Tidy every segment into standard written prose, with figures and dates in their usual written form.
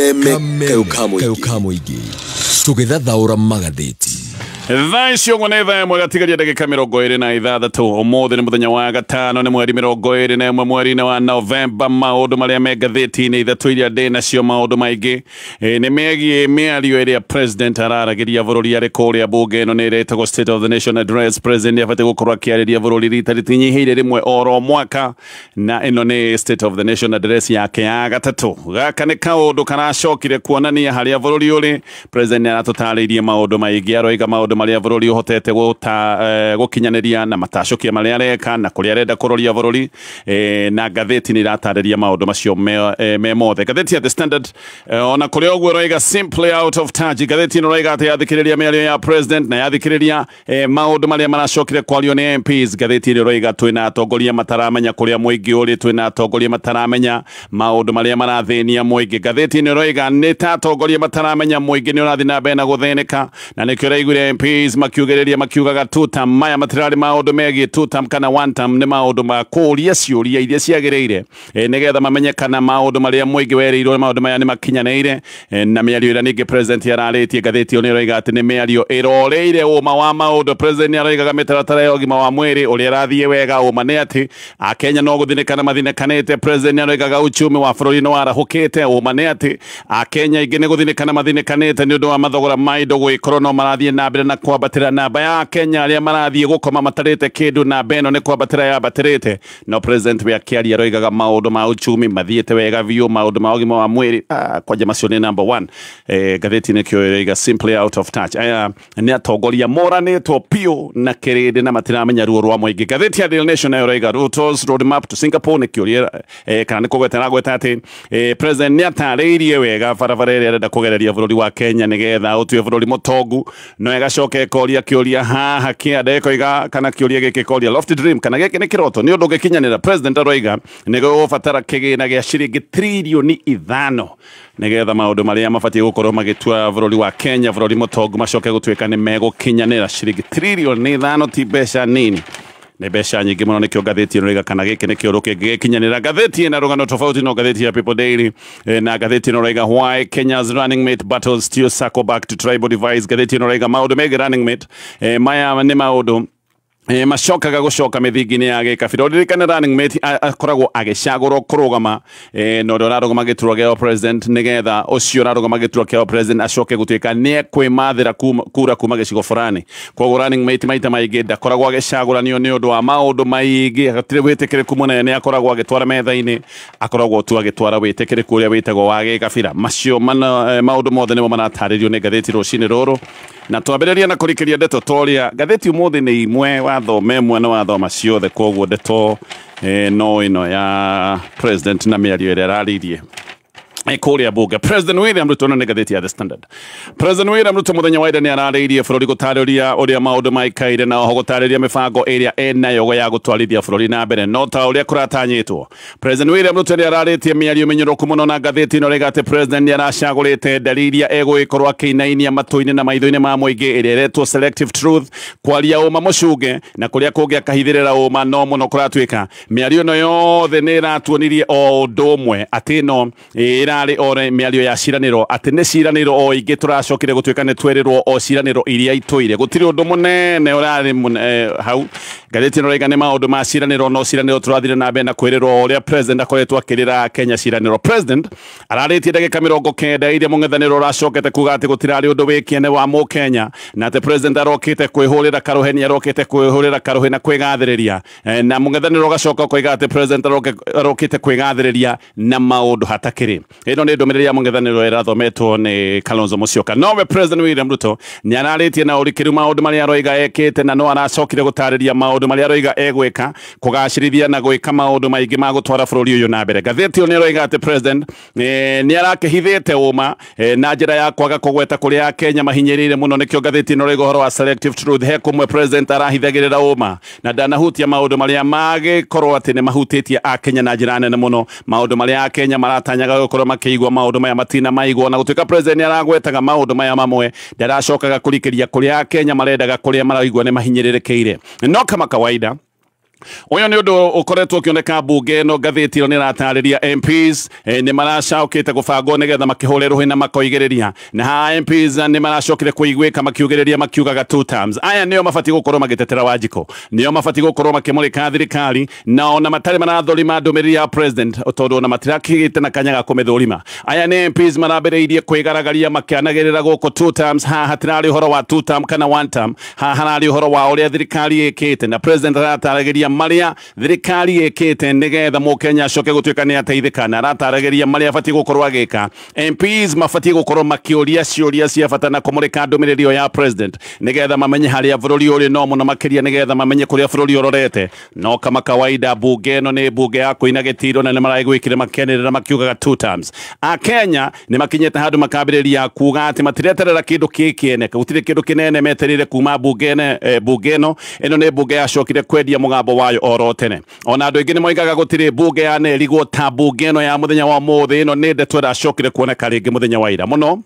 Kameme kayo ka mũingĩ tũgĩthathaũra magathĩti. Thaa icio ũguo nĩ thaa ĩmwe gatigaria ndagĩka 26. Ũmũthĩ nĩ mũthenya wa gatano, nĩ mweri 21 mweri-inĩ wa Novemba. Maũndũ marĩa me ngathĩti-inĩ ithatũ iria ndĩ nacio, maũndũ maingĩ nĩ megiĩ mĩario ĩrĩa president araragĩria bũrũri arĩ kũrĩa bunge. Ĩno nĩ ĩretagwo State of the Nation Address. President nĩ abatiĩ gũkorwo akĩarĩria bũrũri rita rĩtinyihĩire rĩmwe oro mwaka, na ĩno nĩ State of the Nation Address yake ya gatatũ. Gaka nĩ kaũndũ karacokire kuonania harĩa bũrũri ũrĩ. President nĩ aratũtarĩirie maũndũ maingĩ, aroiga maũndũ marĩa bũrũri ũhotete gũkinyanĩria na matacũkia marĩa areka na kũrĩa arenda kũroria bũrũri, na ngathĩti nĩ iratarĩria maũndũ macio me mothe. Ngathĩti ya The Standard ona kũrĩ ũguo ĩroiga simply out of touch. Ngathĩti ĩno ĩroiga atĩ yathikĩrĩria mĩario ya president na yathikĩrĩria maũndũ marĩa maracokire kwario nĩ MPs, ngathĩti ĩno ĩroiga twĩna atongoria mataramenya kũrĩa mũingĩ ũrĩ, twĩna atongoria mataramenya maũndũ marĩa marathĩnia mũingĩ. Ngathĩti ĩno ĩroiga nĩ ta atongoria mataramenya mũingĩ nĩ ũrathiĩ na mbere na gũthĩnĩka, na nĩkĩo ũraiguire MPs makiugĩrĩria makiugaga two term. Maya matirarĩ maũndũ megiĩ two term kana one term, nĩ maũndũ ma kũũria ciũria iria ciagĩrĩire, nĩgetha mamenye kana maũndũ marĩa mũingĩ werĩirwo maũndũ maya nĩ makinyanĩire. Na mĩario ĩrĩa ningĩ president ararĩtie, ngathĩti ĩyo nĩ ĩroiga atĩ nĩ mĩario ĩroreire ũma wa maũndũ. President nĩ aroigaga mĩtaratara ya ũgima wa mwĩrĩ ũrĩa ĩrathiĩ wega, ũma nĩ atĩ Akenya no gũthinĩkana mathinĩkanĩte. President nĩ aroigaga uchumi wa bũrũri nĩ warahũkĩte, ũma nĩ atĩ Akenya aingĩ nĩ gũthinĩkana mathinĩkanĩte nĩ ũndũ wa mathogora ma indo gũgĩkorwo no marathiĩ na mbere na kwambatĩra. Namba ya Kenya arĩa marathiĩ gũkoma matarĩte kĩndũ, namba ĩno nĩ kwambatĩra yambatĩrĩte. No president we akĩaria aroigaga maũndũ ma uchumi mathiĩte wega biũ, maũndũ ma ũgima wa mwĩrĩ kwanja macio nĩ number 1. Ngathĩti nĩkĩo ĩroiga simply out of touch. Aya nĩ atongoria moranĩtwo biũ na kĩrĩndĩ na matiramenya ruo rwa mũingĩ. Ngathĩti ya Daily Nation nayo ĩroiga Ruto's roadmap to Singapore nĩ kĩũria, kana nĩ kũgweta ĩragweta atĩ president nĩ atarĩirie wega barabara ĩrĩa arenda kũgereria bũrũri wa Kenya nĩgetha ũtue bũrũri mũtongu. No ĩgacoka ĩkoria kĩũria haha kĩanda ĩkoiga kana kĩũria gĩkĩ ĩkoria lofty dream, kana gĩkĩ nĩ kĩroto nĩ ũndũ ũngĩkinyanĩra. President aroiga nĩ gũgũbatara kĩgĩna gĩa ciringi tririoni 5 nĩgetha maũndũ marĩa mabatiĩ gũkorwo magĩtua bũrũri wa Kenya bũrũri mũtongu macoke gũtuĩka nĩ megũkinyanĩra. Ciringi tririoni 5 ti mbeca nini, nĩ mbeca nyingĩ mũno. Nĩkĩo ngathĩti ĩno ĩroiga kana gĩkĩ nĩkĩo kĩngĩgĩkinyanĩra. Ngathĩti ĩna rũgano tofauti no ngathĩti ya People Daily, na ngathĩti ĩno ĩroiga why Kenya's running mate battles still circle back to tribal divides. Ngathĩti ĩno ĩroiga maũndũ megiĩ running mate, maya nĩ maũndũ macokaga gũcoka mĩthingi-inĩ ya gĩkabira. Ũririkane running mate akoragwo agĩcagũrwo kũrũgama na ũrĩa ũrarũgama gĩturwa gĩa president, nĩgetha ũcio ũrarũgama gĩturwa kĩa president acoke gũtuĩka nĩ ekwĩmathĩra kura kuma gĩcigo fulani. Koguo running mate maita maingĩ ndakoragwo agĩcagũranio nĩ ũndũ wa maũndũ maingĩ, hatirĩ wĩtĩkĩrĩku mũnene akoragwo agĩtwara metha-inĩ, akoragwo tu agĩtwara wĩtĩkĩrĩku ũrĩa wĩtagwo wa gĩkabira. Macio maũndũ mothe nĩmo maratarĩrio nĩ ngathĩti rũcinĩ rũrũ. Na twambĩrĩria na kũrikĩria ndeto toria ngathĩti ũmũthĩ nĩ imwe wathoma ĩmwe na wathoma ciothe, koguo ndeto no ĩno ya president na mĩario ĩrĩa ararĩirie kũrĩa bunge. President William Ruto, nĩ ngathĩti ya The Standard. President William Ruto mũthenya wa ira nĩ ararĩirie bũrũri gũtarĩria ũrĩa maũndũ maikaire na oho gũtarĩria mĩbango ĩrĩa enayo ya gũtwarithia bũrũri na mbere no ta ũrĩa kũratanyĩtwo. President William Ruto nĩ ararĩtie mĩario mĩnyoroku mũno, na ngathĩti ĩno ĩroiga atĩ president nĩ aracagũrĩte ndari iria egũgĩkorwo akĩinainia matũ-inĩ na maitho-inĩ ma mũingĩ ĩrĩa ĩretwo selective truth, kwaria ũma mũcunge na kũrĩa kũngĩ akahithĩrĩra ũma. No mũno kũratuĩka mĩario ĩno yothe nĩ ĩratuonirie o ũndũ ũmwe, atĩ ĩno ĩrarĩ o mĩario ya ciranĩro, atĩ nĩ ciranĩro o ingĩ tũracokire gũtuĩka nĩ twerĩrwo o ciranĩro iria itũire. Gũtirĩ ũndũ mũnene ũrarĩ hau. Ngathĩti ĩno ĩroiga nĩ maũndũ ma ciranĩro, no ciranĩro tũrathire na mbere na kwĩrĩrwo o ũrĩa president akoretwo akĩrĩra Kenya ciranĩro. President ararĩtie ndagĩka 90 iria mũng'ethanĩro ũracokete kuga atĩ gũtirarĩ ũndũ wĩ kĩene wa mũkenya, na atĩ president arokĩte kwĩhũrĩra karũheni, arokĩte kwĩhũrĩra karũhĩ na kwĩgathĩrĩria, na mũng'ethanĩro ũgacoka ũkoiga atĩ president arokĩte kwĩgathĩrĩria na maũndũ hatakĩrĩ. Ĩno nĩ ndũmĩrĩri ya mũng'ethanĩro ĩrathometwo nĩ Kalonzo Musyoka. Nowe President William Ruto nĩ ararĩtie na ũrikĩru maũndũ marĩa aroiga ekĩte, na no aracokire gũtarĩria maũndũ marĩa aroiga egwĩka kũgacĩrithia na gwĩka maũndũ maingĩ ma gũtwara bũrũri ũyũ na mbere. Ngathĩti ĩyo nĩ ĩroiga atĩ president nĩ arakĩhithĩte ũma na njĩra ya kwaga kũgweta kũrĩa Akenya mahinyĩrĩire mũno. Nĩkĩo ngathĩti ĩno ĩroiga ũhoro wa selective truth, he kũmwe president arahithagĩrĩra ũma na ndanahutia maũndũ marĩa magĩkorwo atĩ nĩ mahutĩtie Akenya na njĩra nene mũno, maũndũ marĩa Akenya maratanyaga gũkorwo makĩigua maũndũ maya matina maigua. Na gũtuĩka president nĩ aragwetaga maũndũ maya mamwe, ndaracokaga kũrikĩria kũrĩa Akenya marendaga, kũrĩa maraigua nĩ mahinyĩrĩrĩkĩire. No kama kawaida Ũyũ nĩ ũndũ ũkoretwo ũkĩoneka mbunge ĩno. Ngathĩti ĩno nĩ ĩratarĩria MPs nĩ maracokete gũbangwo nĩgetha makĩhũre rũhĩ na makoigĩrĩria, na haha MPs nĩ maracokire kũiguĩka makiugĩrĩria makiugaga two terms. Aya nĩo mabatiĩ gũkorwo magĩtetera Wanjikũ, nĩo mabatiĩ gũkorwo makĩmũrĩka thirikari, na ona matarĩ marathũrima ndũmĩrĩri ya president, tondũ ona matirakĩgĩte na kanya ga kũmĩthũrima. Aya nĩ MPs marambĩrĩirie kwĩgaragaria makĩanagĩrĩra gũkũ two terms. Haha hatirarĩ ũhoro wa two term kana one term, haha hararĩ ũhoro wa ũrĩa thirikari ĩkĩte, na president arataragĩria maria thirikari ĩkĩte nĩgetha mũkenya acoke gũtuĩka nĩ ateithĩka, na arataragĩria marĩa abatiĩ gũkorwo agĩka. MPs mabatiĩ gũkorwo makĩũria ciũria cia bata na kũmũrĩka ndũmĩrĩri ĩyo ya president nĩgetha mamenye harĩa bũrũri ũrĩ, no mũno makĩria nĩgetha mamenye kũrĩa bũrũri ũrorete. No kama kawaida mbunge ĩno nĩ mbunge ya kũina gĩtiro, na nĩ maraigwĩkire makĩanĩrĩra makiugaga two terms. Akenya nĩ makinyĩte handũ makambĩrĩria kuga atĩ matireterera kĩndũ kĩkĩene, gũtirĩ kĩndũ kĩnene metereire kuma mbunge ĩno. Ĩno nĩ mbunge yacokire kwendia mũgambo wayo oro tene. Ona andũ aingĩ nĩ moigaga gũtirĩ mbunge yanerigwo ta mbunge ĩno ya mũthenya wa ũmũthĩ. Ĩno nĩ ndeto ĩracokire kuoneka rĩngĩ mũthenya wa ira mũno.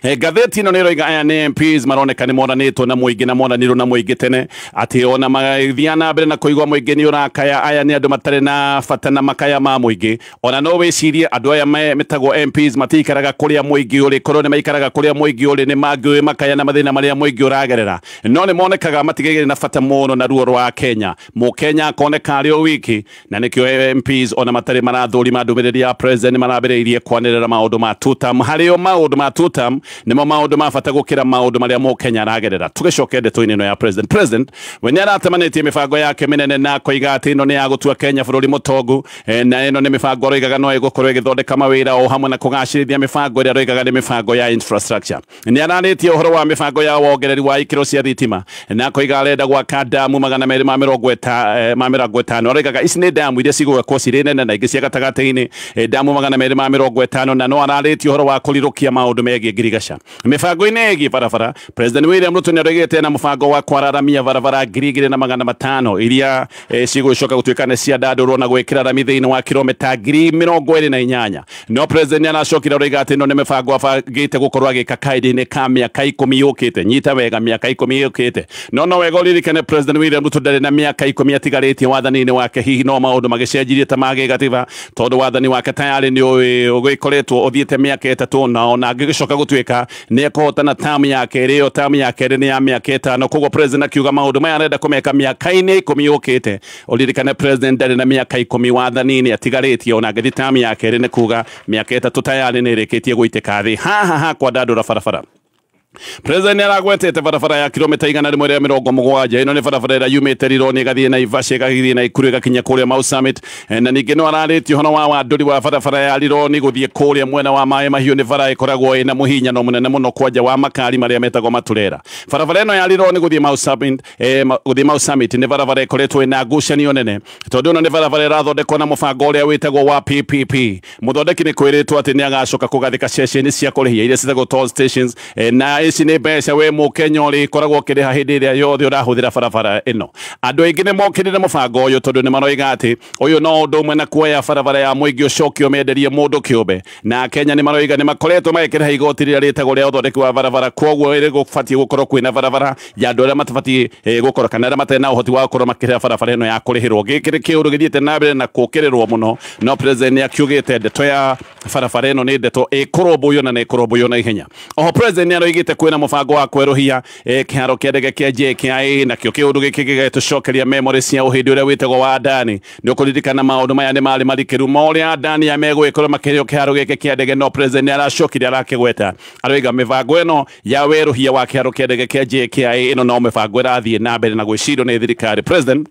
Ngathĩti ĩno nĩ ĩroiga aya nĩ MPs maroneka nĩ monanĩtwo na mũingĩ na monanirwo na mũingĩ tene, atĩ ona magĩthiĩ na mbere na kũigua mũingĩ nĩ ũrakaya. Aya nĩ andũ matarĩ na bata na makaya ma mũingĩ. Ona no wĩcirie andũ aya metagwo MPs matiikaraga kũrĩa mũingĩ ũrĩ, korwo nĩ maikaraga kũrĩa mũingĩ ũrĩ nĩ mangĩũĩ makaya na mathĩna marĩa mũingĩ ũragerera, no nĩ monekaga matigĩrĩ na bata mũno na ruo rwa Kenya. Mũkenya akoneka arĩ o wiki, na nĩkĩo MPs ona matarĩ marathũrima ndũmĩrĩri ya president marambĩrĩirie kwanĩrĩra maũndũ ma two term. Harĩo maũndũ ma two term nĩmo maũndũ ma bata gũkĩra maũndũ marĩa mũkenya aragerera. Tũgĩcoke ndeto-inĩ ĩno ya president, president we nĩ aratemanĩtie mĩbango yake mĩnene na koiga atĩ ĩno nĩ ya gũtua Kenya bũrũri mũtongu, na ĩno nĩ mĩbango aroigaga no ĩgũkorwo ĩgĩthondeka mawĩra o hamwe na kũgacĩrithia mĩbango ĩrĩa aroigaga nĩ mĩbango ya infrastructure. Nĩ aranĩtie ũhoro wa mĩbango ya wongereri wa ikĩro cia thitima, na koiga arenda gwaka ndamu 250, aroigaga ici nĩ ndamu iria cigwakwo cirĩ nene na ingĩ cia gatagatĩ-inĩ, ndamu 250, na no ararĩtie ũhoro wa kũrirũkia maũndũ megiĩ ngirigaca. Mĩbango-inĩ ĩgiĩ barabara, President William Ruto nĩ aroigĩte na mũbango wa kwararamia barabara 2500 iria cigũcoka gũtuĩka nĩ ciandandũrwo na gwĩkĩra rami thĩinĩ wa kilomita 28,000. No president nĩ aracokire aroiga atĩ ĩno nĩ mĩbango abangĩte gũkorwo agĩka kahinda-inĩ ka mĩaka 10 yũkĩte. Nyita wega, mĩaka 10 yũkĩte. No wega ũririkane President William Ruto ndarĩ na mĩaka 10 atigarĩtie wathani-inĩ wake. Hihi no maũndũ magĩcenjirie ta magĩgatiba, tondũ wathani wake tayarĩ nĩ ũgĩkoretwo ũthiĩte mĩaka 3, na ona angĩgĩcoka gũtuĩka nĩ ekũhotana tamu ya kerĩ, ĩyo tamu ya kerĩ nĩ ya mĩaka 5. Koguo president akiuga maũndũ maya arenda kũmeka mĩaka-inĩ 10 yũkĩte. Ũririkane president ndarĩ na mĩaka 10 wathani-inĩ atigarĩtie, ona angĩthiĩ tamu ya kerĩ nĩ kuga mĩaka 3 tayarĩ nĩ ĩrĩkĩtie gũitĩka thĩ. Haha hakwandandũra barabara, president aragwetete barabara ya kilomita 170. Ĩno nĩ barabara ĩrĩa yumĩte Rironi ĩgathiĩ Naivasha, ĩgathiĩ Naikuru, ĩgakinya kũrĩa Mau Summit. Na ningĩ no ararĩtie ũhoro wa wandũri wa barabara ya Rironi gũthiĩ kũrĩa mwena wa Maĩ Mahiũ. Nĩ bara ĩkoragwo ĩna mũhinyano mũnene mũno kwanja wa makari marĩa metagwo maturera. Barabara ĩno ya Rironi gũthiĩ Mau Summit, gũthiĩ Mau Summit nĩ barabara ĩkoretwo ĩna ngucanio nene, tondũ ĩno nĩ barabara ĩrathondekwo na mũbango ũrĩa wĩtagwo wa PPP. Mũthondeki nĩ kwĩrĩtwo atĩ nĩ agacoka kũgathĩka ceceni cia kũrĩhia iria ciĩtagwo toll stations, na ici nĩ mbeca we mũkenya ũrĩ koragwo ũkĩrĩha hĩndĩ ĩrĩa yothe ũrahũthĩra barabara ĩno. Andũ aingĩ nĩ mokĩrĩre mũbango ũyũ tondũ nĩ maroiga atĩ ũyũ no ũndũ ũmwe na kuoya barabara ya mũingĩ ũcokio menderie mũndũ kĩũmbe. Na Kenya nĩ maroiga nĩ makoretwo magĩkĩrĩha igoti rĩrĩa rĩtagwo rĩa ũthondeki wa barabara, koguo ĩrĩ gũbatiĩ gũkorwo kwĩna barabara ya andũ arĩa matabatiĩ gũkorwo kana arĩa matarĩ na ũhoti wa gũkorwo makĩrĩha barabara ĩno ya kũrĩhĩrwo. Gĩkĩ nĩ kĩũndũ gĩthiĩte na mbere na kũũkĩrĩrwo mũno, no president nĩ akiugĩte ndeto ya barabara ĩno nĩ ndeto ĩkũrũmbũiyo na nĩ ĩkũrũmbũiyo na ihenya. Oho president nĩ aroigĩte kwĩna mũbango wa kwerũhia kĩharo kĩa ndege kĩa JKIA, nakĩo kĩũndũ gĩkĩ gĩgatũcokeria memory cia ũhĩndĩ ũrĩa wĩtagwo wa Adani. Nĩ ũkũririkana maũndũ maya nĩ marĩ marikĩru ma ũrĩa Adani megũgĩkorwo makĩheo kĩharo gĩkĩ kĩa ndege, no president nĩ aracokire arakĩgweta aroiga mĩbango ĩno ya werũhia wa kĩharo kĩa ndege kĩa JKIA ĩno no mĩbango ĩrathiĩ na mbere na gwĩcirio nĩ thirikari. President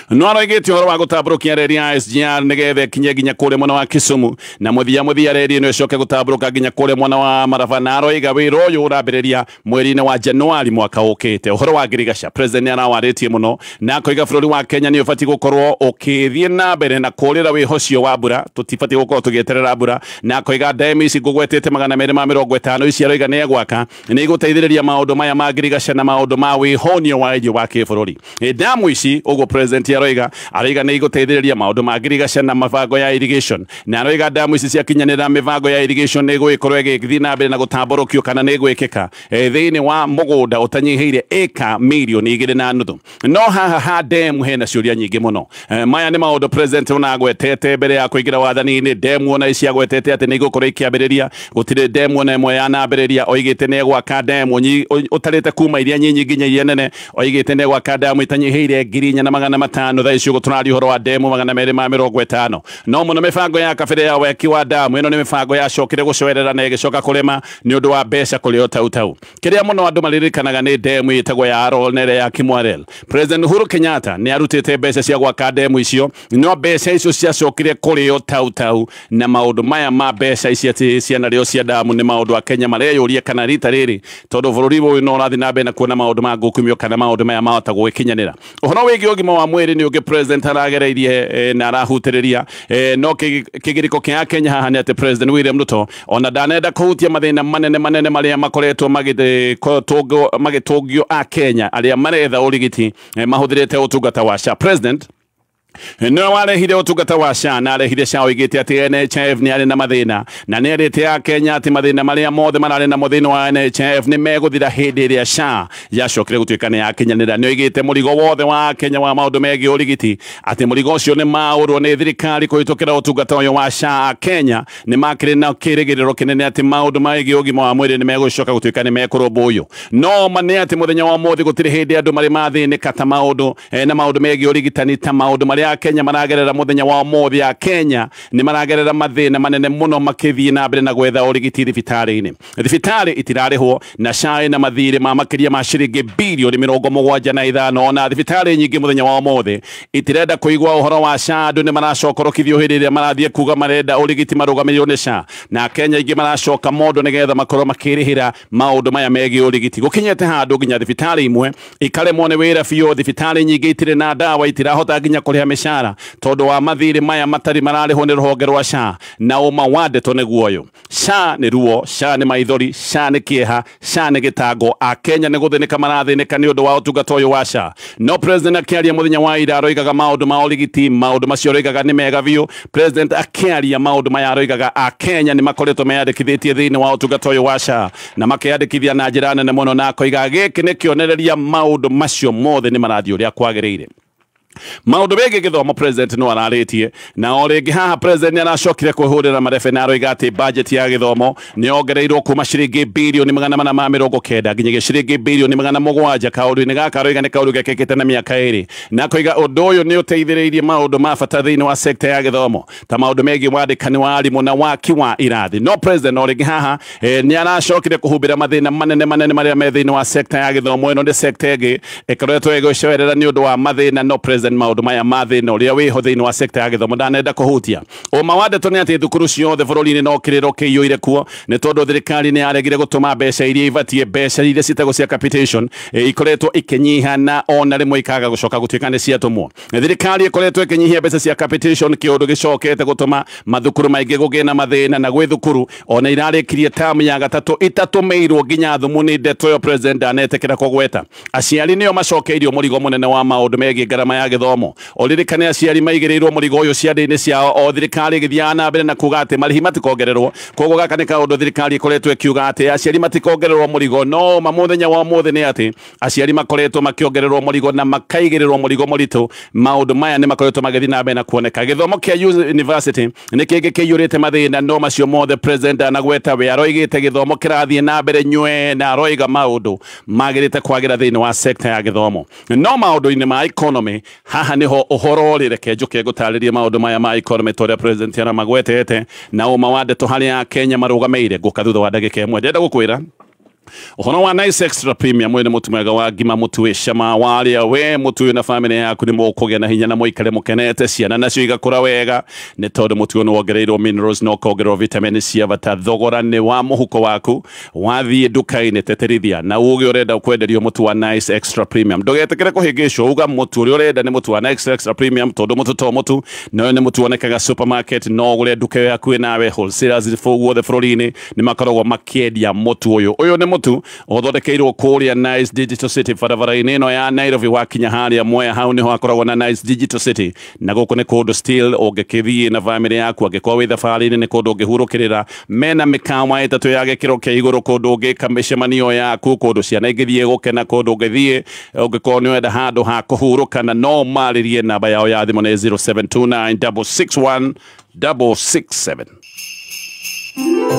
no aroigĩte ũhoro wa gũtambũrũkia reri ya SGR nĩgetha ĩkinye nginya kũrĩa mwena wa Kisumu, na mũthia reri ĩno ĩcoke gũtambũrũka nginya kũrĩa mwena wa Maraba, na aroiga wĩra ũyũ ũrambĩrĩria mweri-inĩ wa Januari mwaka ũkĩte. Ũhoro wa ngirigaca president nĩ arawarĩtie mũno na akoiga bũrũri wa Kenya nĩ ũbatiĩ gũkorwo ũkĩthiĩ na mbere na kũrĩra wĩhocio wa mbura, tũtibatiĩ gũkorwo tũgĩeterera mbura, na akoiga ndemu ici ngũgwetete 250 ici aroiga nĩ egwaka nĩ igũteithĩrĩria maũndũ maya ma ngirigaca na maũndũ ma wĩhonio wa irio wa kĩbũrũri. Ndamu ici ũguo president president aroiga nĩ igũteithĩrĩria maũndũ ma ngirigaca na mĩbango ya irrigation, na aroiga damu ici ciakinyanĩra mĩbango ya irrigation nĩ ĩgũgĩkorwo ĩgĩthiĩ na mbere na gũtambũrũkio kana nĩ ĩgwĩkĩka thĩinĩ wa mũgũnda ũtanyihĩire ĩka milioni 2.5. No haha ha demu hena ciũria nyingĩ mũno. Maya nĩ maũndũ president ona agwetete mbere ya kũingĩra wathani-inĩ. Demu ona ici agwetete atĩ nĩ igũkorwo ikĩambĩrĩria, gũtirĩ demu ona ĩmwe yanambĩrĩria. Oigĩte nĩ egwaka demu ũtarĩte kuma iria nyinyi nginya iria nene, oigĩte nĩ egwaka demu itanyihĩire 4,500. Thaa ici ũguo tũraria ũhoro wa demu 250. No mũno mĩbango ya kabere ya weki wa damu ĩno nĩ mĩbango yacokire gũcoerera na ĩgĩcoka kũrema nĩ ũndũ wa mbeca kũrĩo tau tau. Kĩrĩa mũno andũ maririkanaga nĩ demu ĩtagwo ya Arror na ĩrĩa ya Kimwarer. President Uhuru Kenyatta nĩ arutĩte mbeca cia gwaka demu icio, no mbeca icio ciacokire kũrĩo tau tau, na maũndũ maya ma mbeca ici atĩ cianarĩo cia damu nĩ maũndũ a Kenya mareyũria kana rita rĩrĩ, tondũ bũrũri ũyũ no ũrathiĩ na mbere na kuona maũndũ ma ngukumio kana maũndũ maya mahota gũgĩkinyanĩra. Ũhoro wĩgiĩ ũgima wa mwĩrĩ nĩ ũngĩ president aragereirie na arahutĩrĩria, no kĩgirĩko kĩa Kenya haha nĩ atĩ President William Ruto ona ndanenda kũhutia mathĩna manene manene marĩa makoretwo magĩtũngio a Kenya arĩa maretha ũrigiti mahũthĩrĩte ũtungata wa SHA. President no warehire ũtungata wa SHA na arehire SHA oigĩte atĩ NHIF nĩ arĩ na mathĩna, na nĩ erĩte a Kenya atĩ mathĩna marĩa mothe mararĩ namo thĩinĩ wa NHIF nĩ megũthira hĩndĩ ĩrĩa SHA yacokire gũtuĩka nĩ yakinyanĩra. Nĩ oigĩte mũrigo wothe wa Kenya wa maũndũ megiĩ ũrigiti atĩ mũrigo ũcio nĩ maũrwo nĩ thirikari kũhĩtũkĩra ũtungata ũyũ wa SHA. Kenya nĩ makĩrĩ na kĩrĩgĩrĩro kĩnene atĩ maũndũ megiĩ ũgima wa mwĩrĩ nĩ megũcoka gũtuĩka nĩ mekũrũmbũiyo. No ma nĩ atĩ mũthenya wa ũmũthĩ gũtirĩ hĩndĩ andũ marĩ mathĩnĩka ta maũndũ na maũndũ megiĩ ũrigitani ta maũndũ marĩa Kenya maragerera mũthenya wa ũmũthĩ. A Kenya nĩ maragerera mathĩna manene mũno makĩthiĩ na mbere na gwetha ũrigiti thibitarĩ-inĩ. Thibitarĩ itirarĩhwo na SHA ĩna mathirĩ ma makĩria ma ciringi bilioni 75. Ona thibitarĩ nyingĩ mũthenya wa ũmũthĩ itirenda kũigua ũhoro wa SHA. Andũ nĩ maracokorokithio hĩndĩ ĩrĩa marathiĩ kuga marenda ũrigiti marũgamĩrĩirwo nĩ SHA, na Kenya aingĩ maracoka mondo nĩgetha makorwo makĩrĩhĩra maũndũ maya megiĩ ũrigiti. Gũkinyĩte handũ nginya thibitarĩ imwe ikaremwo nĩ wĩra biũ. Thibitarĩ nyingĩ itirĩ na ndawa, itirahota nginya kũrĩha mĩcara tondũ wa mathirĩ maya matarĩ mararĩhwo nĩ rũhonge rwa SHA. Na ũma wa ndeto nĩguo ũyũ, SHA nĩ ruo, SHA nĩ maithori, SHA nĩ kĩeha, SHA nĩ gĩtango. A Kenya nĩ gũthĩnĩka marathĩnĩka nĩ ũndũ wa ũtungata ũyũ wa SHA. No president akĩaria mũthenya wa ira aroigaga maũndũ ma ũrigiti, maũndũ macio aroigaga nĩ mega biũ. President akĩaria maũndũ maya aroigaga a Kenya nĩ makoretwo meyandĩkithĩtie thĩinĩ wa ũtungata ũyũ wa SHA na makeyandĩkithia na njĩra nene mũno, na akoiga gĩkĩ nĩ kĩonereria maũndũ macio mothe nĩ marathiĩ ũrĩa kwagĩrĩire. Maũndũ megiĩ gĩthomo president no ararĩtie, na o rĩngĩ haha president nĩ aracokire kwĩhũrĩra marebe na aroiga atĩ budget ya gĩthomo nĩ yongereirwo kuma ciringi bilioni 490 nginyagia ciringi bilioni 700. Kaũndũ-inĩ gaka aroiga nĩ kaũndũ gekĩkĩte na mĩaka 2, na akoiga ũndũ ũyũ nĩ ũteithĩrĩirie maũndũ ma bata thĩinĩ wa sekta ya gĩthomo ta maũndũ megiĩ wandĩkani wa arimũ na waki wa irathi. No president o rĩngĩ haha nĩ aracokire kũhumbĩra mathĩna manene manene marĩa me thĩinĩ wa sekta ya gĩthomo. Ĩno nĩ sekta ĩngĩ ĩkoretwo ĩgĩcoerera nĩ ũndũ wa mathĩna. No president maũndũ maya ma thĩna ũrĩa wĩho thĩinĩ wa sekta ya gĩthomo ndanenda kũhutia. Ũma wa ndeto nĩ atĩ thukuru ciothe bũrũri-inĩ no kĩrĩro kĩiyũire kuo nĩ tondũ thirikari nĩ yaregire gũtũma mbeca iria ibatiĩ, mbeca iria ciĩtagwo cia capitation ikoretwo ikĩnyiha na ona rĩmwe ikaga gũcoka gũtuĩka nĩ ciatũmwo. Thirikari ĩkoretwo ĩkĩnyihia mbeca cia capitation, kĩũndũ gĩcokete gũtũma mathukuru maingĩ kũgĩe na mathĩna, na gwĩ thukuru ona irarĩkirie tamu ya gatatũ itatũmĩirwo nginya thumu. Nĩ ndeto ĩyo president ndanetĩkĩra kũgweta. Aciari nĩo macokeirio mũrigo mũnene wa maũndũ megiĩ ngarama ya gĩthomo. Ũririkane aciari maigĩrĩirwo mũrigo ũyũ ciande-inĩ ciao o thirikari ĩgĩthiaga na mbere na kuga atĩ marĩhi matikongererwo. Koguo gaka nĩ kaũndũ thirikari ĩkoretwo ĩkiuga atĩ aciari matikongererwo mũrigo, no ma mũthenya wa ũmũthĩ nĩ atĩ aciari makoretwo makĩongererwo mũrigo na makaigĩrĩrwo mũrigo mũritũ. Maũndũ maya nĩ makoretwo magĩthiĩ na mbere na kuoneka. Gĩthomo kĩa university nĩ kĩngĩ kĩiyũrĩte mathĩna, no macio mothe president anagweta we aroigĩte gĩthomo kĩrathiĩ na mbere nywe, na aroiga maũndũ magĩrĩte kwagĩra thĩinĩ wa sekta ya gĩthomo. No maũndũ-inĩ ma economy haha niho ũhoro ũrĩ, reke njũke ngũtarĩrie maũndũ maya ma economy ta ũrĩa president aramagwetete na ũma wa ndeto harĩa Kenya marũgamĩire. Ngũka thutha wa ndagĩka ĩmwe. Ndĩrenda gũkwĩra ũhoro wa Nice Extra Premium, mwene mũtu mwega wa ngima, mũtu wĩ cama warĩa we mũtu ũyũ na famĩlĩ yaku nĩ mũkũgĩa na hinya na mũikare mũkenete, ciana nacio igakũra wega nĩ tondũ mũtu ũyũ nĩ wongereirwo minerals na ũkongererwo vitamin cia bata. Thogora nĩ wa mũhuko waku, wathiĩ nduka-inĩ teterithia na uge ũrenda kwenderio mũtu wa Nice Extra Premium. Ndũgetĩkĩre kũhĩngĩcwo, uga mũtu ũrĩa ũrenda nĩ mũtu wa Nice Extra Premium tondũ mũtu to mũtu na ũyũ nĩ mũtu wonekaga supermarket, no ũgũre nduka ĩyo hakuhĩ nawe. Wholesalers guothe bũrũri-inĩ nĩ makoragwo makĩendia mũtu ũyũ. Ũyũ nĩ mũtu ũthondekeirwo kũrĩa Nice Digital City barabara-inĩ ĩno ya Nairobi. Wakinya harĩa Mwea hau nĩho hakoragwo na Nice Digital City, na gũkũ nĩ kũndũ still ũngĩkĩthiĩ na family yaku, angĩkorwo wĩ thabarĩ-inĩ nĩ kũndũ ũngĩhurũkĩrĩra. Mena mĩkawa ĩtatũ ya gĩkĩro kĩa igũrũ, kũndũ ũngĩka mĩcemanio yaku, kũndũ ciana ingĩthiĩ gũkena, kũndũ ũngĩthiĩ ũngĩkorwo nĩ wenda handũ ha kũhurũka, na no marĩrie. Namba yao ya thimũ nĩ 0729 661 667.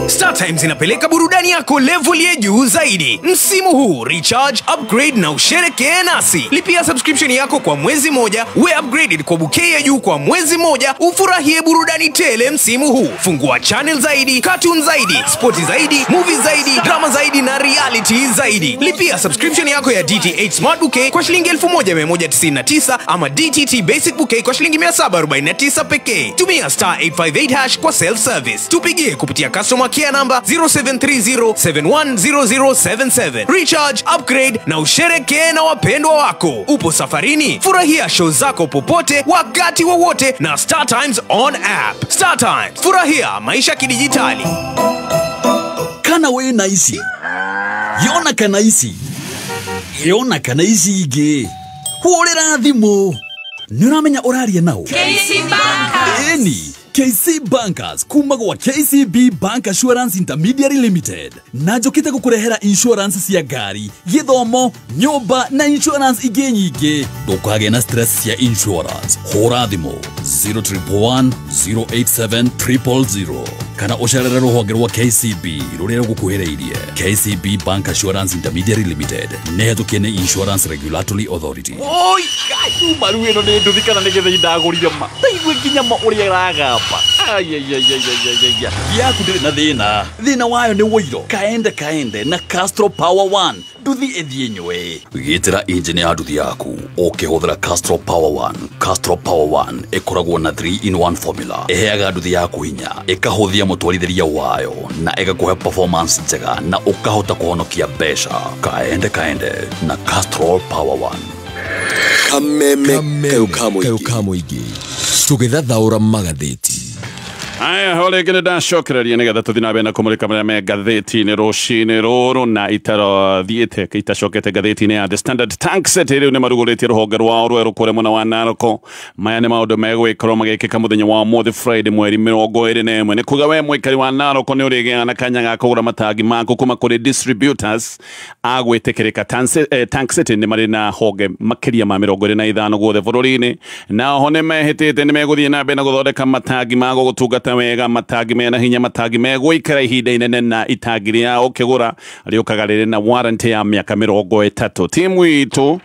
Star Times inapeleka burudani yako level ya juu zaidi. Msimu huu recharge, upgrade na usherekee nasi. Lipia subscription yako kwa mwezi moja, we upgraded kwa bouquet ya juu kwa mwezi moja, ufurahie burudani tele msimu huu. Fungua channel zaidi, cartoon zaidi, spoti zaidi, movie zaidi, drama zaidi na reality zaidi. Lipia subscription yako ya DTH Smart Bouquet kwa shilingi 1199 ama DTT Basic Bouquet kwa shilingi 749 pekee. Tumia *858# kwa self service. Tupigie kupitia customer care number 0730710077. Recharge, upgrade na usherekee na wapendwa wako. Upo safarini? Furahia show zako popote wakati wowote na Star Times on app. Star Times, furahia maisha kidijitali. Kana wĩ na ici, yona kana ici, yona kana ici ingĩ, hũrĩra thimũ. Nĩ ũramenya ũraria nao? KC Bankers. Ĩni KC Bankers kuma gwa KCB Bank Assurance Intermediary Limited, na njũkĩte gũkũrehera insurance cia ngari, gĩthomo, nyũmba na insurance ingĩ nyingĩ. Ndũkagĩe na stress cia insurance. Hũra thimũ 0111 087 000 kana ũcerere rũhonge rwa KCB rũrĩa rũgũkuhĩrĩirie. KCB Bank Assurance Intermediary Limited nĩ hetũkie nĩ Insurance Regulatory Authority. Oi, maru ĩno nĩ nduthi kana nĩ gĩthĩi ndagũrire? Ma taigue nginya ma ũrĩa ĩragamba. Ayayayayayaya, yaku ndĩrĩ na thĩna. Thĩna wayo nĩ wũiro. Kaende kaende na Castrol Power One, nduthi ĩthiĩ nywe. Gitĩra injini ya nduthi yaku ũkĩhũthĩra Castrol Power One. Castrol Power One ĩkoragwo na 3 in 1 formula ĩheaga nduthi yaku hinya, ĩkahũthia mũtwarithĩria wayo na ĩgakũhe performance njega na ũkahota kũhonokia mbeca. Kaende kaende na Castrol Power One. Kameme kayo ka mũingĩ tũgĩthathaũra magathĩti. Aya, ho rĩngĩ nĩ ndacokereria nĩgetha tũthiĩ na mbere na kũmũrĩka marĩa me ngathĩti-inĩ rũcinĩ rũrũ, na itarathiĩte itacokete ngathĩti-inĩ ya The Standard. Tank City rĩu nĩ marugũrĩtie rũhonge rwao rwerũ kũrĩa mwena wa Naroko. Maya nĩ maũndũ megwĩkorwo magĩkĩka mũthenya wa ũmũthĩ, Friday, mweri 21. Nĩ kuga we mũikari wa Naroko nĩ ũrĩgĩaga na kanya ga kũgũra matangi maku kuma kũrĩ distributors a gwĩtĩkĩrĩka. Tank City nĩ marĩ na honge makĩria ma 25 guothe bũrũri-inĩ, na oho nĩ mehĩtĩte nĩ megũthiĩ na mbere na gũthondeka matangi ma gũgũtungata wega, matangi mena hinya, matangi megũikara ihinda inene, na itangi rĩa ũkĩgũra rĩũkaga rĩrĩ na warranty ya mĩaka 30. Timu itũ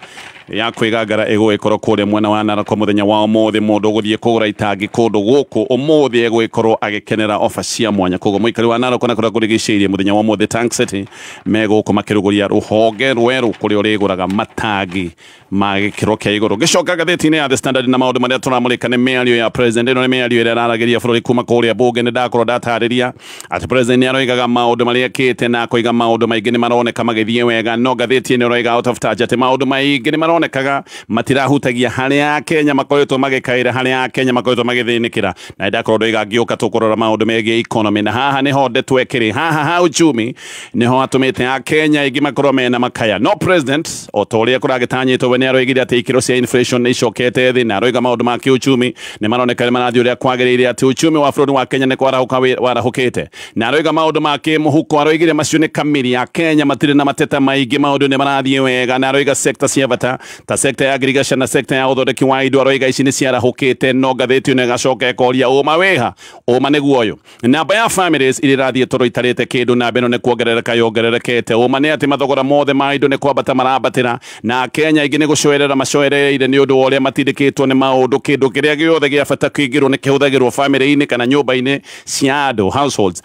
ya kwĩgangara ĩgũgĩkorwo kũrĩa mwena wa Naroko mũthenya wa ũmũthĩ. Mũndũ ũgũthiĩ kũgũra itangi kũndũ gũkũ ũmũthĩ egũgĩkorwo agĩkenera ofa cia mwanya. Koguo mũikari wa Naroko na kũrĩa kũrigicĩirie, mũthenya wa ũmũthĩ Tank City megũkũ makĩrugũria rũhonge rwerũ kũrĩa ũrĩgũraga matangi ma gĩkĩro kĩa igũrũ. Gĩcoka ngathĩti-inĩ ya The Standard na maũndũ marĩa tũramũrĩka nĩ mĩario ya president. Ĩno nĩ mĩario ĩrĩa ĩraragĩria bũrũri kuma kũrĩa bunge. Nĩ ndakorwo ndatarĩria atĩ president nĩ aroigaga maũndũ marĩa ekĩte na akoiga maũndũ maingĩ nĩ maroneka magĩthiĩ wega, no ngathĩti ĩno ĩroiga out of touch atĩ maũndũ maingĩ nĩ maronekaga matirahutagia harĩa Kenya makoretwo magĩkaĩra, harĩa Kenya makoretwo magĩthĩnĩkĩra. Na ndakorwo ndoiga ngĩũka tũkũrora maũndũ megiĩ economy, na haha nĩho ndeto ĩkĩrĩ haha ha uchumi nĩho atũmĩte a Kenya aingĩ makorwo mena makaya. No president, o ta ũrĩa kũragĩtanyĩtwo, we nĩ aroigire atĩ ikĩro cia inflation nĩ icokete thĩ, na aroiga maũndũ ma kĩuchumi nĩ maroneka nĩ marathiĩ ũrĩa kwagĩrĩire, atĩ uchumi wa bũrũri wa Kenya nĩ kwarahũka warahũkĩte. Na aroiga maũndũ ma kĩmũhuko, aroigire macio nĩ kamiri ya Kenya matirĩ na mateta maingĩ, maũndũ nĩ marathiĩ wega. Na aroiga sector cia bata ta sector ya agriculture na sector ya ũthondeki wa indo, aroiga ici nĩ ciarahũkĩte. No ngathĩti ĩno ĩgacoka ĩkoria ũma wĩha? Ũma nĩguo ũyũ: namba ya families iria irathiĩ toro itarĩte kĩndũ, namba ĩno nĩ kuongerereka yongererekete. Ũma nĩ atĩ mathogora mothe ma indo nĩ kwambata marambatĩra, na Kenya aingĩ nĩ gũcoerera macoereire nĩ ũndũ wa ũrĩa matindĩkĩtwo nĩ maũndũ. Kĩndũ kĩrĩa gĩothe gĩa bata kĩingĩrwo nĩ kĩhũthagĩrwo family-inĩ kana nyũmba-inĩ cia andũ, households,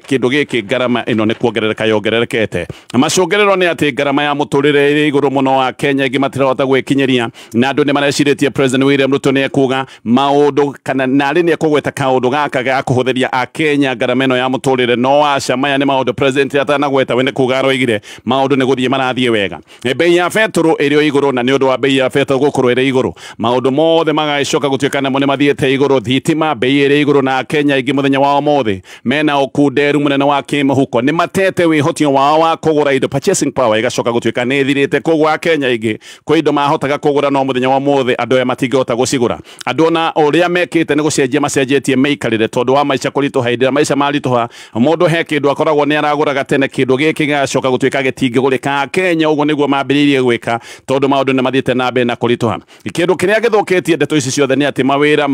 kĩndũ gĩkĩ ngarama ĩno nĩ kuongerereka yongererekete. Macũngĩrĩro nĩ atĩ ngarama ya mũtũrĩre ĩrĩ igũrũ mũno wa Kenya aingĩ. matirahota gwĩkinyĩria na andũ nĩ marecirĩtie President William Ruto nĩ ekuga maũndũ kana narĩ nĩ ekũgweta kaũndũ gaka ga kũhũthĩria akenya ngarama ĩno ya mũtũrĩre. No aca, maya nĩ maũndũ president atanagweta, we nĩ kuga aroigire maũndũ nĩ gũthiĩ marathiĩ wega. Bei ya betũrũ ĩrĩ o igũrũ, na nĩ ũndũ wa bei ya betũrũ gũkorwo ĩrĩ igũrũ maũndũ mothe magagĩcoka gũtuĩka namo nĩ mathiĩte igũrũ. Thitima bei ĩrĩ igũrũ, na Kenya aingĩ mũthenya wa ũmũthĩ mena ũkunderu mũnene wa kĩmũhuko, nĩ matete wĩhotio wao wa kũgũra indo, purchasing power ĩgacoka gũtuĩka nĩ ĩthirĩte. Koguo akenya aingĩ kwĩ indo mahotaga kũgũra no mũthenya wa ũmũthĩ andũ aya matingĩhota gũcigũra. Andũ ona ũrĩa mekĩte nĩ gũcenjia macenjetie mĩikarĩre tondũ wa maica kũritũha. Hĩndĩ ĩrĩa maica maritũha mũndũ he kĩndũ akoragwo nĩ aragũraga tene, kĩndũ gĩkĩ gĩgacoka gũtuĩka gĩtingĩgũrĩka. Akenya ũguo nĩguo mambĩrĩirie gwĩka tondũ maũndũ nĩ mathiĩte na mbere na kũritũha. Kĩndũ kĩrĩa gĩthũkĩtie ndeto ici ciothe nĩ atĩ mawĩra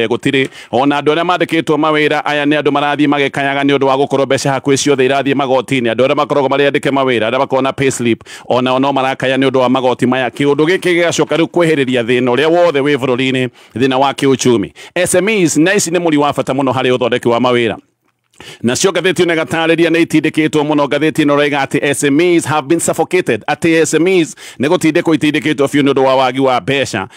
gũtirĩ, ona andũ arĩa mandĩkĩtwo mawĩra aya nĩ andũ marathiĩ magĩkayaga nĩ ũndũ wa gũkorwo mbeca hakuhĩ ciothe irathiĩ magoti-inĩ. Andũ arĩa makoragwo marĩ andĩke mawĩra, arĩa makoragwo na payslip, ona no marakaya nĩ ũndũ wa magoti maya. Kĩũndũ gĩkĩ gĩgacoka rĩu kwĩhĩrĩria thĩna ũrĩa wothe wĩ bũrũri-inĩ, thĩna wa kĩũchumi. SMEs na ici nĩ mũri wa bata mũno harĩ ũthondeki wa mawĩra. Nacio ngathĩti ĩno ĩgatarĩria nĩ itindĩkĩtwo mũno. Ngathĩti ĩno ĩroiga atĩ SMEs have been suffocated, atĩ SMEs nĩ gũtindĩkwo itindĩkĩtwo biũ nĩ ũndũ wa wagi wa mbeca.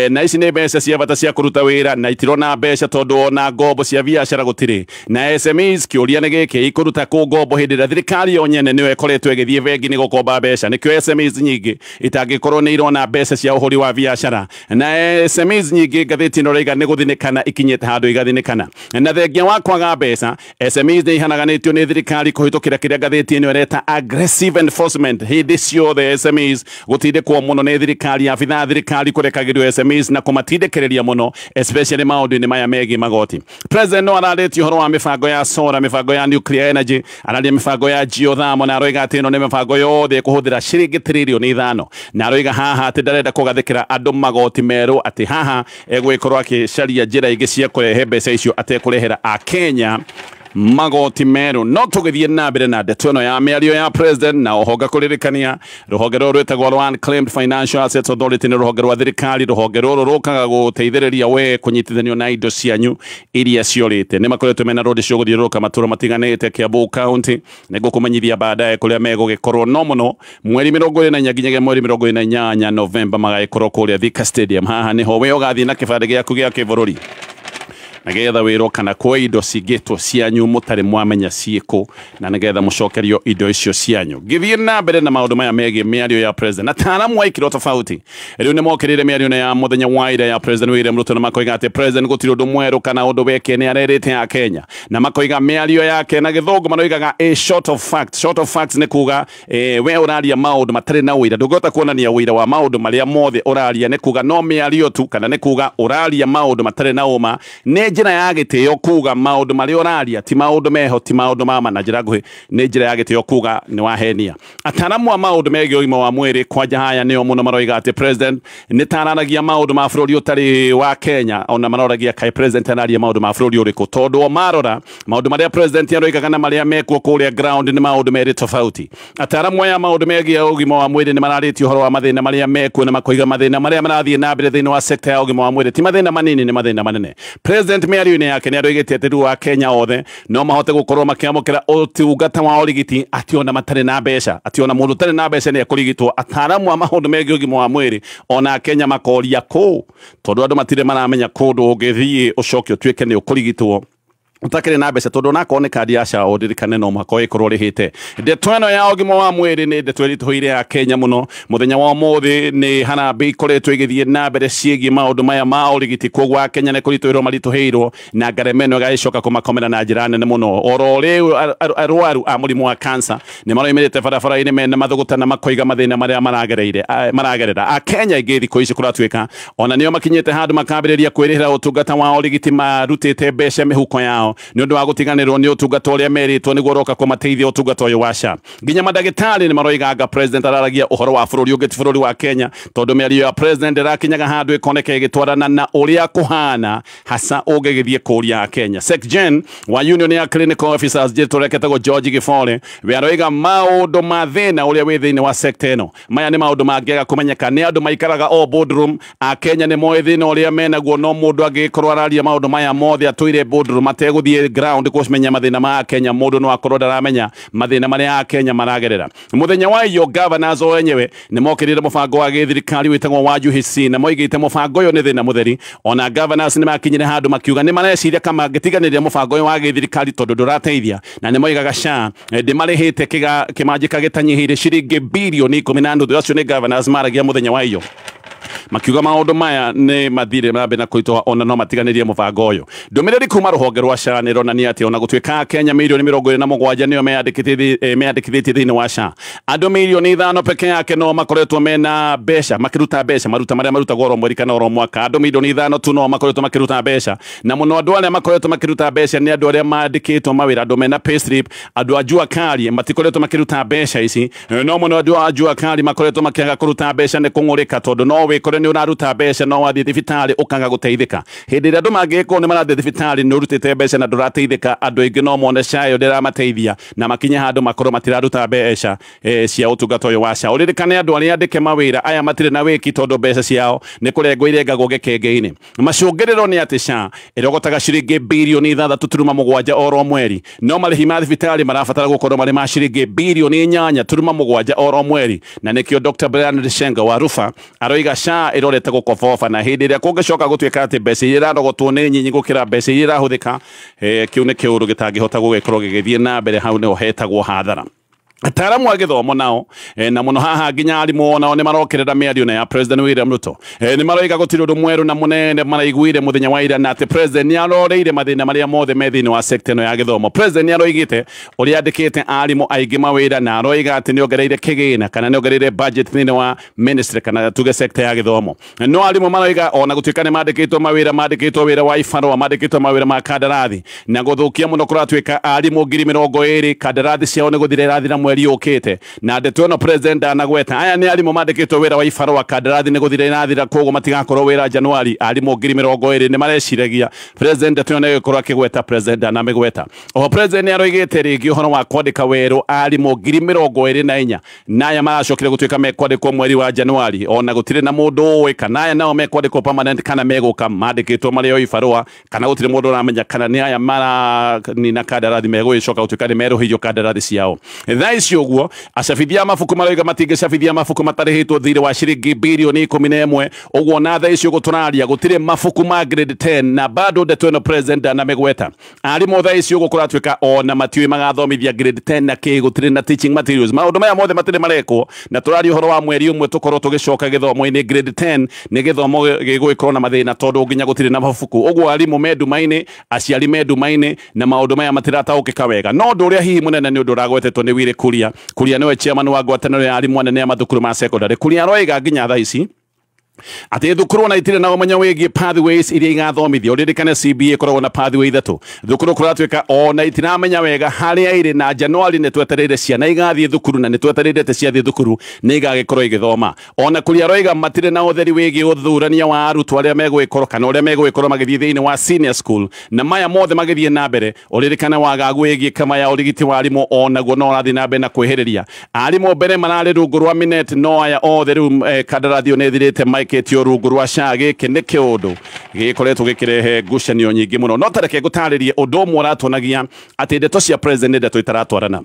Na ici nĩ mbeca cia bata cia kũruta wĩra na itirona mbeca tondũ ona ngombo cia biacara gũtirĩ. Na SMEs kĩũria nĩ gĩkĩ, ikũruta kũ ngombo hĩndĩ ĩrĩa thirikari yo nyene nĩyo ĩkoretwo ĩgĩthiĩ bengi nĩ gũkomba mbeca? Nĩkĩo SMEs nyingĩ itangĩkorwo nĩ irona mbeca cia ũhũri wa biacara. Na SMEs nyingĩ ngathĩti ĩno ĩroiga nĩ gũthinĩkana ikinyĩte handũ igathinĩkana. Na thengia wa kwaga mbeca, SMEs nĩ ihanaganĩtio nĩ thirikari kũhĩtũkĩra kĩrĩa ngathĩti ĩno ĩreta aggressive enforcement. Hĩndĩ ciothe SMEs gũtindĩkwo mũno nĩ thirikari, abithaa thirikari kũrekagĩrio SMEs na kũmatindĩkĩrĩria mũno, especially maũndũ-inĩ maya megiĩ magoti. President no ararĩtie ũhoro wa mĩbango ya solar, mĩbango ya nuclear energy, araria mĩbango ya geothermal, na aroiga atĩ ĩno nĩ mĩbango yothe ĩkũhũthĩra ciringi tririoni 5, na aroiga haha atĩ ndarenda kũgathĩkĩra andũ magoti merũ, atĩ haha egũgĩkorwo akĩcaria njĩra ingĩ cia kũrehe mbeca icio atekũrehera akenya magoti merũ. No tũgĩthiĩ na mbere na ndeto ĩno ya mĩario ya president, na oho ngakũririkania rũhonge rũrũ rwĩtagwo rwa Unclaimed Financial Assets Authority nĩ rũhonge rwa thirikari. Rũhonge rũrũ rũkaga gũteithĩrĩria we kũnyitithanio na indo cianyu iria ciorĩte. Nĩ makoretwo mena rũndi cia gũthiũrũrũka matũra matiganĩte Kiambu County, nĩ ngũkũmenyithia baadaye kũrĩa megũgĩkorwo. No mũno mweri 24 nginyagia mweri 28 Novemba magagĩkorwo kũrĩa Thika Stadium. Haha nĩho we ũgathiĩ na kĩbandĩ gĩaku gĩa kĩbũrũri nagetha wĩrwo kana kwĩ indo cingĩtwo cianyu mũtarĩ mwamenya ciĩkũ, na nĩgetha mũcokerio indo icio cianyu. Ngĩthiĩ na mbere na maũndũ maya megiĩ mĩario ya president, ataaramu a ikĩro tofauti rĩu nĩ mokĩrĩire mĩario ya mũthenya wa ira ya President William Ruto, na makoiga atĩ president gũtirĩ ũndũ mwerũ kana ũndũ weke nĩ arerĩte ya Kenya, na makoiga mĩario yake na gĩthũngũ maroigaga a short of facts. Short of facts nĩ kuga we ũraria maũndũ matarĩ na ũira, ndũngĩhota kuonania ũira wa maũndũ marĩa mothe ũraria, nĩ kuga no mĩario tu, kana nĩ kuga ũraria maũndũ matarĩ na ũma. Nĩ njĩra ya gĩtĩo kuga maũndũ marĩa ũraria ti maũndũ meho, ti maũndũ ma na njĩra nguhĩ nĩ njĩra ya gĩtĩo kuga nĩ wahenia. Ataaramu a maũndũ megiĩ ũgima wa mwĩrĩ kwanja haya nĩo mũno maroiga atĩ president nĩ tararagia maũndũ ma bũrũri ũtarĩ wa Kenya, ona maroragia kaĩ president araria maũndũ ma bũrũri ũrĩkũ, tondũ o marora maũndũ marĩa president aroigaga na marĩa mekuo kũrĩa ground nĩ maũndũ merĩ tofauti. Ataaramu aya maũndũ megiĩ ũgima wa mwĩrĩ nĩ mararĩtie ũhoro wa mathĩna marĩa mekuo, na makoiga mathĩna marĩa marathiĩ na mbere thĩinĩ wa sector ya ũgima wa mwĩrĩ ti mathĩna manini, nĩ mathĩna manene. President mĩario-inĩ yake nĩ aroigĩte atĩ rĩu Akenya othe no mahote gũkorwo makĩamũkĩra ũtungata wa ũrigiti atĩ ona matarĩ na mbeca, atĩ ona mũndũ ũtarĩ na mbeca nĩ ekũrigitwo. Ataaramu a maũndũ megiĩ ũgima wa mwĩrĩ ona Akenya makoria kũ, tondũ andũ matirĩ maramenya kũndũ ũngĩthiĩ ũcoke ũtuĩke nĩ ũkũrigitwo utakĩrĩ na mbeca, tondũ onakorwo nĩ kandi ya SHA ũririkane no mũhaka ũgĩkorwo ũrĩhĩte. Ndeto ĩno ya ũgima wa mwĩrĩ nĩ ndeto ĩritũhĩire ya Kenya mũno. Mũthenya wa ũmũthĩ nĩ harambee ikoretwo ĩgĩthiĩ na mbere ciĩgiĩ maũndũ maya ma ũrigiti, koguo Akenya nĩ kũritũhĩrwo maritũhĩirwo na ngarama ĩno ĩgagĩcoka kũmakomera na njĩra nene mũno. Oro rĩu arwaru a mũrimũ wa cancer nĩ maroimĩrĩte barabara-inĩ mena mathũgũta na makoiga mathĩna marĩa maragerera. Akenya aingĩ thikũ ici kũratuĩka ona nĩo makinyĩte handũ makambĩrĩria kwĩrĩhĩra ũtungata wa ũrigiti marutĩte mbeca mĩhuko yao nĩ ũndũ wa gũtiganĩrwo nĩ ũtungata ũrĩa merĩtwo nĩguo ũroka kũmateithia ũtungata ũyũ wa SHA. Nginya mandagĩtarĩ nĩ maroiganga president araragia ũhoro wa bũrũri ũngĩ ti bũrũri wa Kenya, tondũ mĩario ya president ĩrakinyaga handũ ĩkoneka ĩgĩtwarana na ũrĩa kũhana hasa ũngĩgĩthiĩ kũria Kenya. Secgen wa Union ya Clinical Officers njĩtũ reketagwo George Gĩbore we aroiga maũndũ ma thĩna ũrĩa wĩ thĩinĩ wa sector ĩno maya nĩ maũndũ mangĩaga kũmenyeka nĩ andũ maikaraga o boardroom. Akenya nĩ moĩ thĩna ũrĩa menaguo, no mũndũ angĩgĩkorwo araria maũndũ maya mothe atũire boardroom gũthiĩ ground kũmenya mathĩna ma Kenya mũndũ no akorwo ndaramenya mathĩna marĩa Kenya maragerera. Mũthenya wa iyo governors o enyewe nĩ mokĩrĩire mũbango wa gĩthirikari wĩtagwo wa UHC na moigĩte mũbango ũyũ nĩ thĩna mũtheri. Ona governors nĩ makinyire handũ makiuga nĩ mareciria kama mangĩtiganĩria mũbango ũyũ wa gĩthirikari tondũ ndũrateithia, na nĩ moigaga SHA ndĩmarĩhĩte kĩmanjĩka gĩtanyihĩire ciringi bilioni 10.5. Acio nĩ governors maragia mũthenya wa iyo makiuga maũndũ maya nĩ mathire na mbere na kũritũha ona no matiganĩrie mũbango ũyũ. Ndũmĩrĩri kuma rũhonge rwa SHA nĩ ĩronania atĩ ona gũtuĩka Kenya milioni 27 nĩo meyandĩkithĩtie thĩinĩ wa SHA, andũ milioni 5 peke yake no makoretwo mena mbeca makĩruta mbeca maruta marĩa marutagwo oro mweri kana oro mwaka. Andũ milioni 5 tu no makoretwo makĩruta mbeca, na mũno andũ arĩa makoretwo makĩruta mbeca nĩ andũ arĩa mandĩkĩtwo mawĩra, andũ mena payslip, andũ a jua kali matikoretwo makĩruta mbeca ici. No mũno andũ a jua kali makoretwo makĩaga kũruta mbeca nĩ kũng'ũrĩka, tondũ no wĩkore nĩ ũraruta mbeca no wathiĩ thibitarĩ ũkaga gũteithĩka. Hĩndĩ ĩrĩa andũ mangĩkorwo nĩ marathiĩ thibitarĩ nĩ ũrutĩte mbeca na ndũrateithĩka, andũ aingĩ no mone SHA ĩyo ndĩramateithia na makinye handũ makorwo matiraruta mbeca cia ũtungata ũyũ wa SHA. Ũririkane andũ arĩa andĩke mawĩra aya matirĩ na wĩki tondũ mbeca ciao nĩ kũrengwo irengagwo gĩkenge-inĩ. Macũngĩrĩro nĩ atĩ SHA ĩrogotaga ciringi bilioni 6.7 oro mweri, no marĩhi ma thibitarĩ marabatara gũkorwo marĩ ma ciringi bilioni 8.7 oro mweri, na nĩkĩo Dr. Bernard Shenga wa Rufa aroiga SHA ĩrorete gũkoboba, na hĩndĩ ĩrĩa kũngĩcoka gũtuĩka atĩ mbeca iria irarogotwo nĩ nyinyi gũkĩra mbeca iria irahũthĩka, kĩu nĩ kĩũndũ gĩtangĩhota gũgĩkorwo gĩgĩthiĩ na mbere, hau nĩho hetagwo hathara. Ataaramu a gĩthomo nao na mũno haha nginya arimũ nao nĩ marokĩrĩra mĩario na ya President William Ruto. Nĩ maroiga gũtirĩ ũndũ mwerũ na mũnene maraiguire mũthenya wa ira, na atĩ President nĩ aroreire mathĩna marĩa mothe me thĩinĩ wa sector ĩno ya gĩthomo. President nĩ aroigĩte ũrĩa andĩkĩte arimũ aingĩ mawĩra, na aroiga atĩ nĩ ongereire kĩgĩna kana nĩ ongereire budget thĩinĩ wa ministry kana tuge sector ya gĩthomo. No arimũ maroiga ona gũtuĩka nĩ mandĩkĩtwo mawĩra, mandĩkĩtwo wĩra wa ibarũa, mandĩkĩtwo mawĩra ma kandarathi, na gũthũkia mũno kũratuĩka arimũ 20,000 kandarathi ciao nĩ gũthira irathira mweri ũkĩte, na ndeto ĩno president ndanagweta. Aya nĩ arimũ mandĩkĩtwo wĩra wa ibarũa, kandarathi nĩ gũthira irathira, koguo matigakorwo wĩra Januari. Arimũ 20,000 nĩ mareciragia president ndeto ĩno nĩ ĩgũkorwo akĩgweta, president ndanamĩgweta. Oho president nĩ aroigĩte rĩngĩ ũhoro wa kwandĩka werũ arimũ 24,000, na aya maracokire gũtuĩka mekwandĩkwo mweri wa Januari, ona gũtirĩ na mũndũ ũĩ kana aya nao mekwandĩkwo permanent kana megũka mandĩkĩtwo marĩ o ibarũa, kana gũtirĩ mũndũ ũramenya kana nĩ aya maranina kandarathi megũgĩcoka gũtuĩka nĩ merũhĩirio kandarathi ciao. Thaa ici ũguo acabithia mabuku maroiga matingĩcabithia mabuku matarĩhĩtwo thirĩ wa ciringi bilioni 11. Ũguo na thaa ici ũguo tũraria gũtirĩ mabuku ma grade 10, na bado ndeto ĩno president ndanamĩgweta. Arimũ thaa ici ũguo kũratuĩka ona matiũĩ magathomithia grade 10 na kĩ, gũtirĩ na teaching materials. Maũndũ maya mothe matirĩ marekwo, na tũraria ũhoro wa mweri ũmwe tũkorwo tũgĩcoka gĩthomo-inĩ. Grade 10 nĩ gĩthomo gĩgũgĩkorwo na mathĩna tondũ nginya gũtirĩ na mabuku. Ũguo arimũ me nduma-inĩ, aciari me nduma-inĩ, na maũndũ maya matirataũkĩka wega. No ũndũ ũrĩa hihi mũnene nĩ ũndũ ũragwetetwo nĩ Willy Kuria. Kuria nĩwe chairman wa ngwatanĩro ya arimũ anene a mathukuru ma secondary. Kuria aroiga nginya thaa ici atĩ thukuru ona itirĩ na ũmenyo wĩgiĩ pathways iria igathomithio. Ũririkane CBA ĩkoragwo na pathway 3. Thukuru kũratuĩka ona itiramenya wega harĩa irĩ, na Januari nĩ twetereire ciana igathiĩ thukuru, na nĩ twetereire atĩ ciathiĩ thukuru nĩ igagĩkorwo igĩthoma. Ona Kuria aroiga matirĩ na ũtheri wĩgiĩ ũthurania wa arutwo arĩa megũgĩkorwo kana ũrĩa megũgĩkorwo magĩthiĩ thĩinĩ wa senior school, na maya mothe magĩthiĩ na mbere. Ũririkane wagagu wĩgiĩ kama ya ũrigiti wa arimũ onaguo no ũrathiĩ na mbere na kwĩhĩrĩria. Arimũ mbere mararĩ rungu rwa Minet, no aya othe rĩu kandarathi nĩ ĩthirĩte maikĩtio rungu rwa SHA. Gĩkĩ nĩ kĩũndũ gĩkoretwo gĩkĩrehe ngucanio nyingĩ mũno. No ta reke ngũtarĩrie ũndũ ũmwe ũratuonagia atĩ ndeto cia president nĩ ndeto itaratwarana.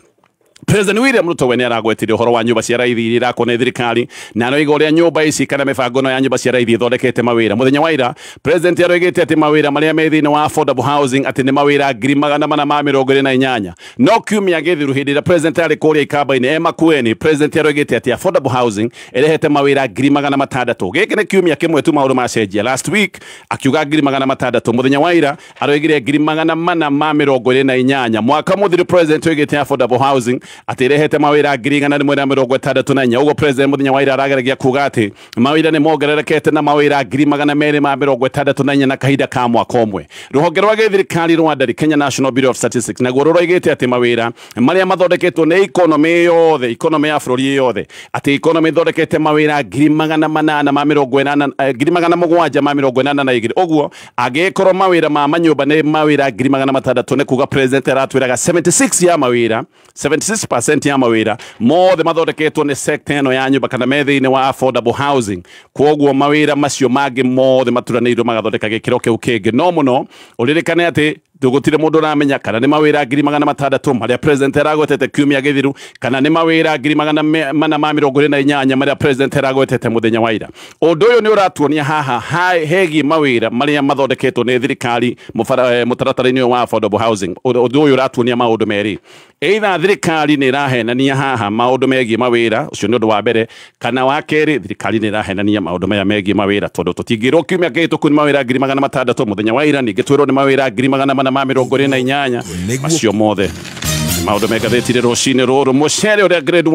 President William Ruto we nĩ aragwetire ũhoro wa nyũmba cia raithi iria irakwo nĩ thirikari, na aroiga ũrĩa nyũmba ici kana mĩbango ĩno ya nyũmba cia raithi ĩthondekete mawĩra. Mũthenya wa ira president aroigĩte atĩ mawĩra marĩa me thĩinĩ wa affordable housing atĩ nĩ mawĩra 428,000. No kiumia gĩthiru hĩndĩ ĩrĩa president arĩ kũrĩa Ikamba-inĩ e Makueni, president aroigĩte atĩ affordable housing ĩrehete mawĩra 600,000. Gĩkĩ nĩ kiumia kĩmwe tu maũndũ macenjia. Last week akiuga 600,000, mũthenya wa ira aroigire 428. Mwaka mũthiru president oigĩte affordable housing atĩ ĩrehete mawĩra 164. Ũguo president mũthenya wa ira arageragia kuga atĩ mawĩra nĩ mongererekete na mawĩra 264 na kahinda ka mwaka ũmwe. Rũhonge rwa gĩthirikari rwa ndari Kenya National Bureau of Statistics naguo rũroigĩte atĩ mawĩra marĩa mathondeketwo nĩ economy yothe, economy ya bũrũri yothe, atĩ economy ĩthondekete mawĩra 782. Ũguo angĩkorwo mawĩra ma manyũmba nĩ mawĩra 600,000, nĩ kuga president aratwĩraga 76 ya mawĩra, 76% ya mawĩra mothe mathondeketwo nĩ sector ĩno ya nyũmba kana me thĩinĩ wa affordable housing. Kwoguo mawĩra macio mangĩ mothe maturanĩirwo magathondeka gĩkĩro kĩu kĩngĩ. No mũno ũririkane atĩ Gũtirĩ mũndũ ũramenya kana nĩ mawĩra 600,000 marĩa president aragwetete kiumia gĩthiru, kana nĩ mawĩra 428,000 marĩa president aragwetete mũthenya wa ira. Ũndũ ũyũ nĩ ũratuonia haha hegiĩ mawĩra marĩa mathondeketwo nĩ thirikari mũtaratara-inĩ wa affordable housing. Ũndũ ũyũ ũratuonia maũndũ merĩ: either thirikari nĩ ĩrahenania haha maũndũ megiĩ mawĩra, ũcio nĩ ũndũ wa mbere, kana wa kerĩ thirikari nĩ ĩrahenania maũndũ maya megiĩ mawĩra, tondũ tũtingĩrwo kiumia kĩhĩtũku nĩ mawĩra 600,000, mũthenya wa ira ningĩ twĩrwo nĩ mawĩra 428,000. Macio mothe maũndũ me ngathĩti-inĩ rũcinĩ rũrũ. Mũcere ũrĩa grade